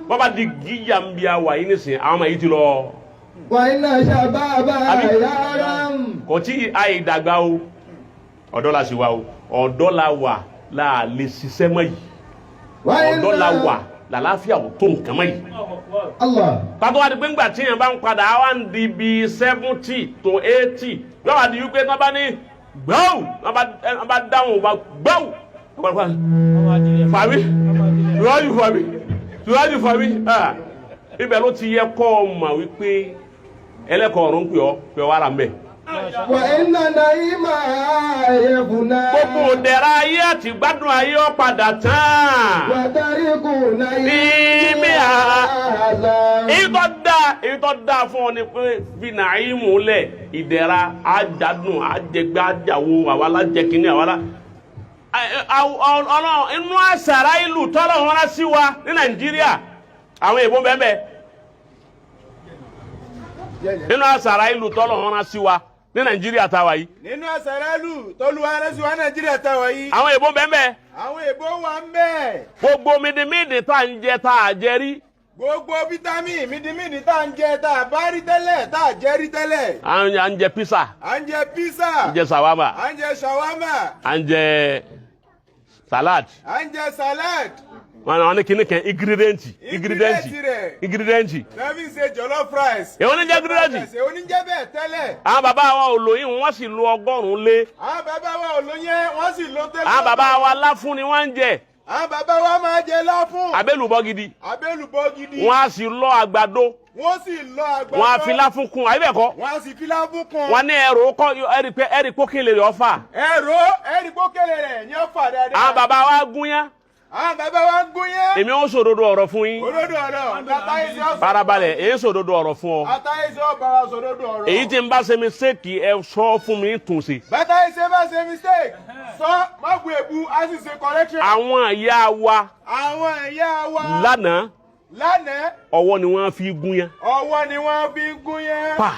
Bọ́ba di gíga ń bí a wà yìí nísìnyí, àwọn ọmọ yìí ti lọ. وإن شباب Àbí? يهرم. Kò tí àyè dàgbà o, ọ̀dọ́ la sì wà o, ọ̀dọ́ la wà la lè ṣiṣẹ́ mọ́ yìí, ọ̀dọ́ la wà làlàáfíà ò tó nǹkan mọ́ yìí. Allah. Pàtó wá di pé ńgbà tí yẹn bá ń padà wá ń di bíi 70 to 80, yóò wá di wípé tí wọ́n bá ní gbọ́wù, wọ́n bá dáhùn wọ́n gbọ́wù fàmí síwájú, fàmí síwájú, fàmí. Ibẹ̀ ló ti yẹ kọ́ ọ mà wípé ẹlẹ́kọ̀ọ́ ọ̀run pè ọ́ pè ọ́ wàrà mbẹ́. وإن نعيما يفنى. Gbogbo òdẹ̀ra ayé àti gbádùn ayé ó padà tán. وترك Ìmí à. نعيما. Èyí tó dáa fún ọ ni pé fi nàímù lẹ̀, ìdẹ̀ra àjàdùn àjẹgbẹ́ àjàwò àwa lájẹ kínní àwa lá. Ọlọ́run inú àṣàrà ìlú tọ́lọ̀ wọn rán sí wa ní Nàìjíríà, àwọn èèbó bẹ́ẹ̀ nínú àṣàrà ìlú tọ́lọ̀ wọn rán sí wa ní Nàìjíríà táwa yìí. Nínú àsàrálù tọ́lúwa rẹ́sì wa Nàìjíríà táwa yìí. Àwọn èèbó bẹ́ẹ̀. Àwọn èbó wà ń bẹ̀. Gbogbo mídìmídì tá à ń jẹ tá a jẹ rí. Gbogbo vitamin mídìmídì tá à ń jẹ tá a bá rí tẹ́lẹ̀, tá a jẹ rí tẹ́lẹ̀. À ń jẹ pizza. À ń jẹ pizza. À ń jẹ shawarma. À ń jẹ shawarma. À ń jẹ salad. À ń jẹ salad. Wọn ní kíní kan, ingredient, ingredient. Ingredient rẹ̀. Ingredient. Lẹ́fí ṣe jollof rice. Èwo ní jẹ́ ingredient? Èwo ní jẹ́ bẹ́ẹ̀ tẹ́lẹ̀? Àwọn bàbá wa ò lóyún, wọ́n sì lo 100 lé. Àwọn bàbá wa ò lóyún, wọ́n sì lo tẹ́lẹ̀. Àwọn bàbá wa láfún ni wọ́n ń jẹ. Àwọn bàbá wa máa jẹ láfún. Abẹ́lùbọ́ gidi. Abẹ́lùbọ́ gidi. Wọ́n á sì lọ àgbàdo. Wọ́n sì lọ àgbàdo. Wọ́n á fi láfún kún, àbí bẹ́ẹ̀ kọ́? Wọ́n á sì fi láfún kún. Wọ́n ní ẹrù kọ́ ẹ̀rì pé ẹ̀rì pókèlè rẹ̀ ọ̀fà. Ẹ̀rọ ẹ̀rì pókèlè rẹ̀ ní ọ̀fà dáadáa. Àwọn bàbá wa gúnyán. Àwọn bàbá wa ń gúnyán. Èmi ó sòdodo ọ̀rọ̀ fún yín. Òdodo ọ̀rọ̀ bàtà ìṣe ọ̀sán. Farabalẹ̀, èyí sòdodo ọ̀rọ̀ fún ọ. Bàtà ìṣe ọ̀bàrà sòdodo ọ̀rọ̀. Èyí tí n bá ṣe mistake, ẹ sọ fún mi, tún ṣe. Bàtà ìṣe bá ṣe mistake, sọ má bu èbú, á sì ṣe correction. Àwọn ìyá wa Àwọn ìyá wa lánàá, lánàá, ọwọ́ ni wọ́n fi gúnyán. Ọwọ́ ni wọ́n fi ń gúnyán. Pa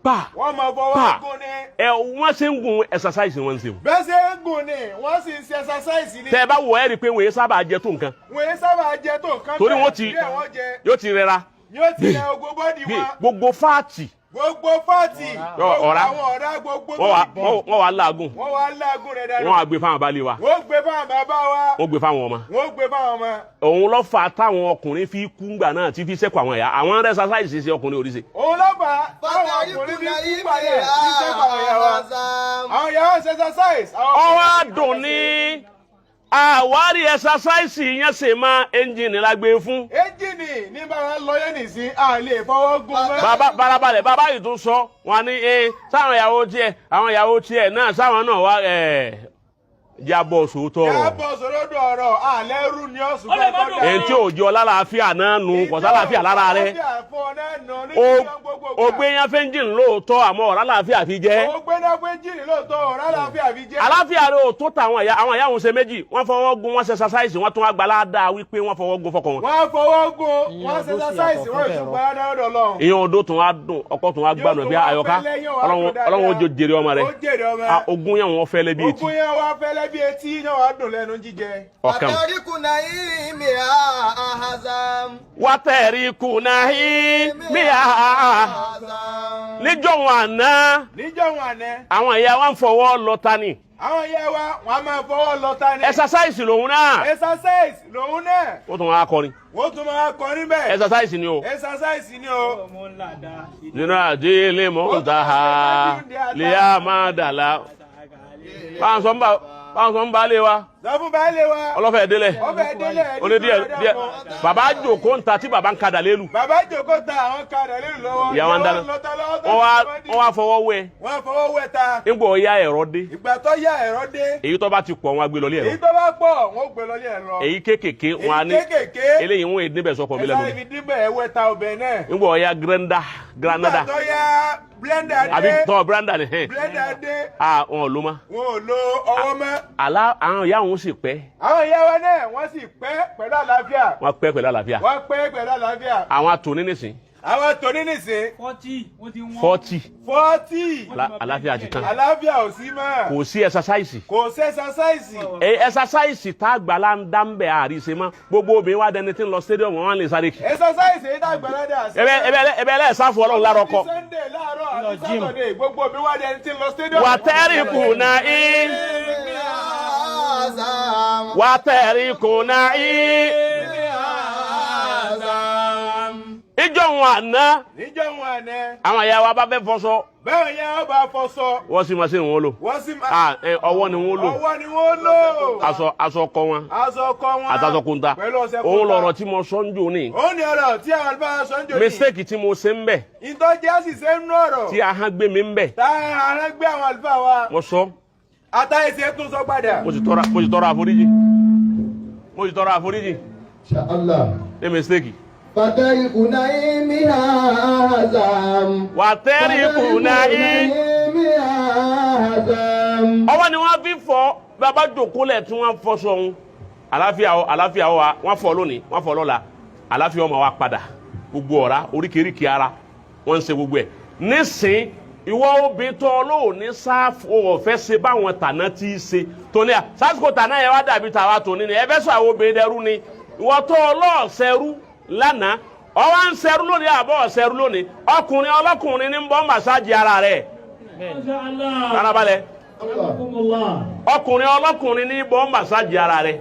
pa Wọ́n máa fọwọ́ pa. gún ni. Ẹ wọ́n ṣe ń gun exercise wọ́n ń ṣe o. Bẹ́ẹ̀ ṣe ń gùn ni wọ́n sì ń ṣe exercise ni. Tẹ́ ẹ bá wọ, ẹ rí i pé wọ́n yé sábà jẹ tó nǹkan. Wọ́n yé sábà jẹ tó nǹkan. Torí bẹ́ẹ̀ wọ́n ti bí wọ́n jẹ. Yóò ti rẹra. Yóò ti rẹ ogbó body bí wọn. Gbogbo fat. Gbogbo fat. Gbogbo Ọ̀rá. àwọn ọ̀rá gbogbo. Wọ́n wá láàgùn. Wọ́n wá láàgùn rẹ̀ dáadáa. Wọ́n wá gbé fáwọn baálé wa. Wọ́n gbé fáwọn bàbá wa. Wọ́n gbé fáwọn ọmọ. Wọ́n gbé fáwọn ọmọ. Òun ló fà táwọn ọkùnrin fi kú ngbà náà tí fi sẹ́kù àwọn ẹ̀yà àwọn exercise ṣe ọkùnrin òrìṣe. Òun ló fà á táwọn ọkùnrin fi kú gbà yẹn tí sẹ́kù àwọn ìyá wa. Àwọn ìyá wa ń ṣe exercise. Àwọn Ọwọ́ ọkùnrin àdùn ní àwárí exercise yẹn ṣe máa ẹ́ńjìnì la gbé fún. Ẹ́ńjìnì ní bá wọn lọ yẹn nìsín, à lè fọwọ́ gún mọ́. Bàbá barabalẹ̀, bàbá yìí tún sọ wọn ní ẹ sáwọn ìyàwó tiẹ̀, àwọn ìyàwó tiẹ̀ náà sáwọn náà wá ẹ̀ jábọ̀ sòótọ́ ọ̀rọ̀. Jábọ̀ sòdodo ọ̀rọ̀, àlẹ́ rú ni ọ̀sùn. Ó lè má dùn. Èyí tí ò jọ lálàáfíà náà nù, kò sálàáfíà lára rẹ̀. O gbé yẹn fẹ́ ẹ́ńjìnì lóòótọ́, àmọ́ ọ̀rá làáfíà fi jẹ́. Ó gbé náà fún ẹ́ńjìnì lóòótọ́, ọ̀rá làáfíà fi jẹ́. Àláfíà rẹ̀ ò tó tàwọn ìyá. Àwọn ìyá òun ṣe méjì, wọ́n fọwọ́ gun, wọ́n ṣe exercise, wọ́n tún wá gbalá dáa wípé wọ́n fọwọ́ gun fọkàn wọn. Wọ́n fọwọ́ gun, wọ́n ṣe exercise, wọ́n ìṣùgbọ́n lọ́dọ̀ Ọlọ́run. Ìyẹn odó tún wá dùn, ọkọ tún wá gbádùn bí àyọká. Ọlọ́run ó jò jèrè ọmọ rẹ̀. Ó jèrè ọmọ. Ah, ogún yẹn wọ́n fẹ́lẹ́ bí etí. Ogún yẹn wá fẹ́lẹ́ bí etí yẹn, wá dùn lẹ́nu jíjẹ. Ọ̀kan. وترك نعيمها أحزان. Wátẹ̀rí kùnà míà níjọ́ wọn àná. Níjọ́ wọn àná. Àwọn ìyá wa ń fọwọ́ lọ ta ni. Àwọn ìyá wa, wọn a máa fọwọ́ lọ ta ni. Exercise lòun náà. Exercise lòun náà. Ó tún wá kọrin. Wọ́n tún máa kọrin bẹ́ẹ̀. Exercise ni o. Exercise ni o. Nínú àdéhìlẹ̀ mọ́tàhá lè á máa dàlá. Báwọn sọ ń bá lé wa. Sọ fún baálé wa. Ọlọ́fẹ́ délẹ̀. Ọbẹ̀ délẹ̀. Ó ní díẹ̀ díẹ̀, bàbá jòkó ń ta tí bàbá ń kadà lélu. Bàbá jòkó ta, àwọn kadà lélu lọ́wọ́. Ìyá wa ń dáná. Lọ́ta lọ́wọ́ tó Wọ́n wá fọwọ́ wẹ̀. Wọ́n fọwọ́ wẹ̀ ta. Nígbà ó yá, ẹ̀rọ dé. Ìgbà tó yá, ẹ̀rọ dé. Èyí tó bá ti pọ̀, wọn á gbé lọ lé Èyí ẹ̀rọ. tó bá pọ̀, wọ́n gbé lọ lé ẹ̀rọ. Èyí kéékèèké, wọn á ní Èyí kéékèèké. eléyìí wọn èdè níbẹ̀ sọkọ mi Ẹ lẹ́nu. sáré fi dín bẹ̀, ẹ̀wẹ̀ ta ọbẹ̀ náà. Nígbà ó yá, grenda granada. Ìgbà tó yá, blender dé. Àbí tọ́ blender ni hẹ́n. Blender dé. Ah, wọn ò ló ma. Wọn ò lo ọwọ́ mọ́. Àlá àwọn ìyá òun sì pẹ́. Àwọn ìyá wa náà, wọ́n sì pẹ́ pẹ̀lú àlàáfíà. Wọ́n pẹ́ pẹ̀lú àlàáfíà. Wọ́n pẹ́ pẹ̀lú àlàáfíà. Àwọn àtòní nísìn. Àwọn tòní nìsín. 40 wọ́n ti wọ́n. 40. 40. Àlàáfíà ti tán. Àlàáfíà ò sí mọ́. Kò sí ẹsasáìsì. Kò sí ẹsasáìsì. Ẹsasáìsì tá a gbà lá ń dá ń bẹ̀ àríṣe mọ́. Gbogbo obìnrin wa dẹni tí ń lọ stadium, wọn lè sáré kì. Ẹsasáìsì yìí dàgbà ládàá. Ebe ẹ sáfù Ọlọ́run lára ọkọ. Sunday láàárọ̀ àti Saturday, gbogbo mi wá dẹni tí ń lọ stadium. Wà tẹ́rì kùnà í. Wà tẹ́rì kùnà í. Ìjọ wọn àná. Níjọ́ wọn àná. Àwọn ìyá wa bá fẹ́ fọṣọ. Bẹ́ẹ̀ yẹn wọ́n bá fọṣọ. Wọ́n sì máa ṣe wọn lò. Wọ́n sì máa. Ah, ọwọ́ ni wọ́n lò. Ọwọ́ ni wọ́n lò. Aṣọ ọkọ wọn. Aṣọ ọkọ wọn. Àtàṣọ kúńtà. Pẹ̀lú ọṣẹ kúńtà. Òun lọ̀rọ̀ tí mo sọ ń jò ní. Òun ni ọ̀rọ̀ tí àwọn àlùfáà sọ ń jò ní. Mistake tí mo ṣe ń bẹ̀. Ìtọ́jú àṣìṣe ń nú ọ̀rọ̀. Tí ahọ́n gbé mi ń bẹ̀. Tá ahọ́n gbé àwọn àlùfáà wa. Mo sọ. Àtàìsí tún sọ padà. Mo sì tọrọ àforíjì. Mo sì tọrọ àforíjì. Insha Allah. Ní mistake. Fatariku naimiha azam. Wà tẹ́rì kùnà í. Naimiha azam. Ọwọ́ ni wọ́n fi fọ́ bàbá jòkólẹ̀ tí wọ́n fọ́ sọ̀hún. Àlàáfíà ọ wa, wọ́n fọ́ lónìí, wọ́n fọ́ lọ́la, àlàáfíà ọmọ wa padà. Gbogbo ọ̀rá oríkèéríkèé ara wọ́n ń ṣe gbogbo ẹ̀. Nísìn ìwọ obìnrin tó olóòní sáfù ọ̀fẹ́ ṣe báwọn tàná tí í ṣe tóní à sásìkò tàná yẹn wá dàbí tàwa tòní ni ẹ fẹ́ sọ àwọn obìnrin dẹrú ni. Ìwọ tó ọlọ́ọ̀sẹ̀rú lánàá, ọwọ́ ń sẹrú lónìí, àbọ̀ ọ̀sẹ̀rú lónìí. Ọkùnrin ọlọ́kùnrin ní ń bọ́ màsáàjì ara rẹ̀. Masha Allah. Farabalẹ̀. Akramakumullah. Ọkùnrin ọlọ́kùnrin ní bọ́ màsáàjì ara rẹ̀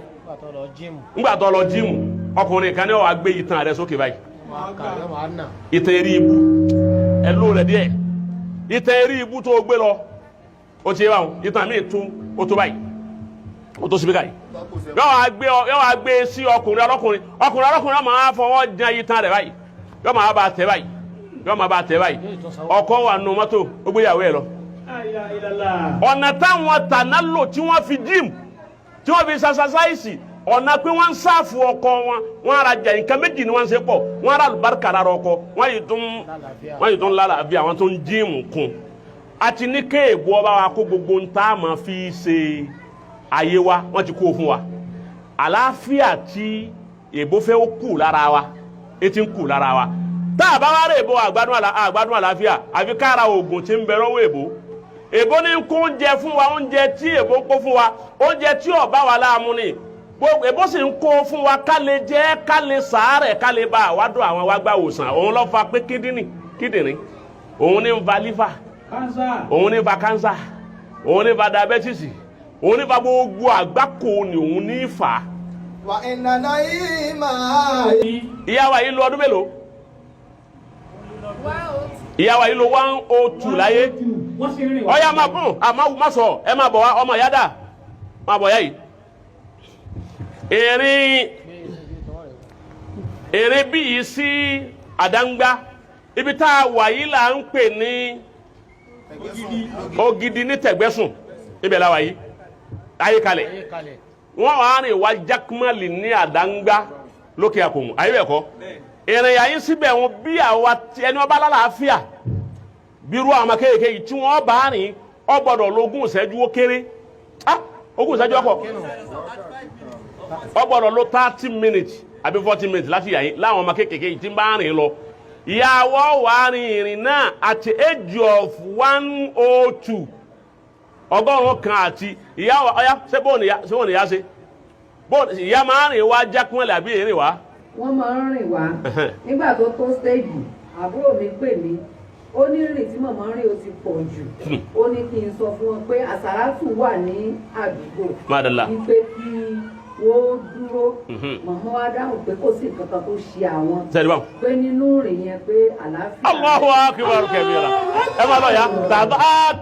ńgbà tó lọ jíìmù. Ọkùnrin kan ní ó wá gbé itan rẹ̀ sókè báyìí, itan eré ibú ẹ ló rẹ̀ díẹ̀, itan eré ibú tó gbé lọ, ó ti yé báwọn. Itan míì tún ó tó báyìí, ó tó síbi káyìí, yóò wá gbé sí ọkùnrin ọlọ́kùnrin. Ọkùnrin ọlọ́kùnrin yóò máa fọwọ́ jan itan rẹ̀ báyìí, yóò máa bá tẹ̀ báyìí, yóò máa bá tẹ̀ báyìí. Ọkọ wà nù mọ́tò, ó gbéyàwó ẹ̀ lọ. La ilaha illallah. Ọ̀nà táwọn tàná lò tí wọ́n fi gym, tí wọ́n fi ṣaṣaṣáìsì, ọ̀nà pé wọ́n ń sáàfù ọkọ wọn, wọ́n ara jà. Nǹkan méjì ni wọ́n ń ṣe pọ̀: wọ́n ara àlùbáríkà lára ọkọ, wọ́n yìí tún lálàáfíà, wọ́n tún gym kún. Àti ní kéèbù ọba wa kó gbogbo ń tá a máa fi ṣe ayé wa, wọ́n ti kó o fún wa. Àlàáfíà tí èbó fẹ́ ó kù lára wa, etí ń kù lára wa. Tá a bá wá rè èbó àgbádùn àlàáfíà, àfi kára oògùn tí ń bẹ lọ́wọ́ èbó. Èbó ní kó oúnjẹ fún wa, oúnjẹ tí èbó kó fún wa, oúnjẹ tí ó bá wa láàmú ni. Gbogbo èbó sì ń kó fún wa ká lè jẹ, ká lè sàárẹ̀, ká lè bá àwádùn àwọn wá gbà wòsàn. Òun ló fa pé kíndìnrín, òun ní ń fa liver, Cancer. òun ní fa cancer, òun ní fa diabetes, òun ní fa gbogbo àgbákò ni òun ní fà á. Wa inna naima. Ìyá wa yìí lo ọdún mélòó? Ìyá wa yìí lo 102 láyé. Wọ́n sì rìn wá. Ọyá máa bùn àmọ́ má sọ, ẹ máa bọ̀ wá. Ọmọ ìyá dà, máa bọ̀ yá yìí. Ìrìn bí yìí sí Àdáńgbá, ibi tá a wà yìí là ń pè ní Ògidì ní Tẹ̀gbẹ́sùn. Ibẹ̀ la wà yìí ayé kalẹ̀. Wọ́n wàá rìn wá Jákúmálì ní Àdáńgbá lókè Àkòmù ayé bẹ̀ kọ́ ìrìn yà yín síbẹ̀ wọn. Bí àwa ẹni ọba lálàáfíà, bírú àwọn kéèké yìí tí wọ́n bá rìn, ọ gbọ́dọ̀ lógún ìṣẹ́jú, ó kéré, ah, 20 ìṣẹ́jú ọkọ̀, ọ gbọ́dọ̀ lo 30 minutes àbí 40 minutes láti yà yín láwọn ọmọ kéèké yìí tí ń bá rìn lọ. Ìyàwó wà rìn ìrìn náà at age of 102, 100 àti ìyàwó. Ọyá, ṣé bóun ìyá, ṣé bóun ìyá, ṣe bóun ìyá máa rìn wá Jákúmọ̀lẹ̀ àbí ìrìn wá? Wọ́n máa ń rìn wá. Nígbà tó tó stage, àbúrò mi pè mí, ó ní rìn tí màmá rìn ó ti pọ̀ jù. Ó ní kí n sọ fún wọn pé àsàràtù wà ní àdúgbò, Madala. wípé kí wọ́n dúró. Màmá wa dáhùn pé kò sí nǹkan kan tó ṣe àwọn, Sẹ́ni báwọn. pé nínú rìn yẹn pé àlàáfíà. Allahu akbar kabira. Ẹ máa lọ ya tàbá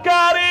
kárí.